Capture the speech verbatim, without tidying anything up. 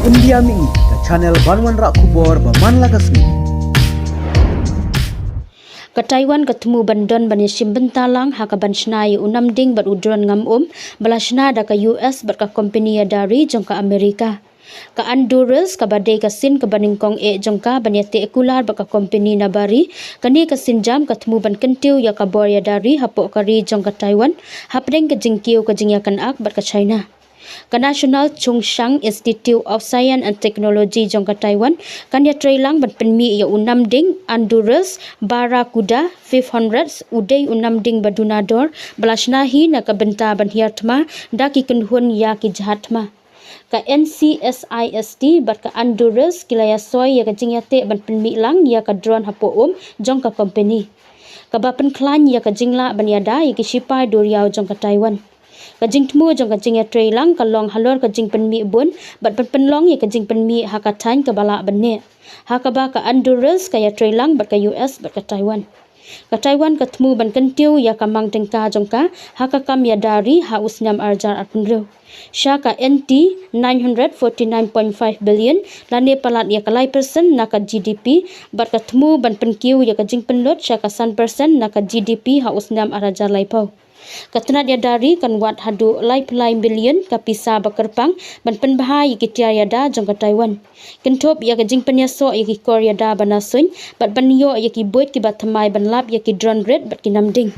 India Mih, ka channel ban wanrah khubor ba man la ka sngi. Ka Taiwan ka thmu ban don ban ïashim bynta lang ha ka ban shna ïa u namding bad u drone ngam um ba la shna da ka U S bad ka kompeni ïada ri jong ka Amerika. Ka Anduril's kaba dei ka sien kaba nyngkong eh jong ka ban ïateh kular bad ka kompeni na bari, kane ka sienjam ka thmu ban kyntiew ïa ka bor ïada ri hapoh ka ri jong ka Taiwan hapdeng ka jingkiew ka jingïakynad bad ka China. Ka National Chung-Shan Institute of Science and Technology jong ka Taiwan kan ïatreilang ban pynmih ïa u namding Anduril's Barracuda five hundred, u dei u namding ba duna dor ba la shna hi na ka bynta ban hiar thma da ki kynhun ïa ki jahaj thma. Ka N C S I S T bad ka Anduril's ki la ïasoi ïa ka jingïateh ban pynmih lang ïa ka drone hapoh um jong ka kompeni, kaba pynkhlaiñ ïa ka jinglah ban ïada ïa ki shipai duriaw jong ka Taiwan. Ka jingthmu jong ka jingïatreilang ka long halor ka jingpynmih bun bad ban pynlong ïa ka jingpynmih ha ka thaiñ kaba lah ban neh, ha kaba ka Anduril's ka ïatreilang bad ka U S bad ka Taiwan. Ka Taiwan ka thmu ban kyntiew ïa ka mang tyngka jong ka ha ka kam ïada ri ha u snem ar hajar arphew hynriew sha ka N T nine hundred forty nine point five billion, lane palat ïa ka lai percent na ka G D P, bad ka thmu ban pynkiew ïa ka jingpynlut sha ka san percent na ka G D P ha u snem ar hajar laiphew. Ka tnat ïada ri kan wad haduh laiphew lai million ka pisa ba kyrpang ban pynbha ïa ki tiar ïada jong ka Taiwan, kynthup ïa ka jingpynïasoh ïa ki kor ïada ba na suiñ bad ban ïoh ïa ki buit kiba thymmai ban lap ïa ki drone rit bad ki namding.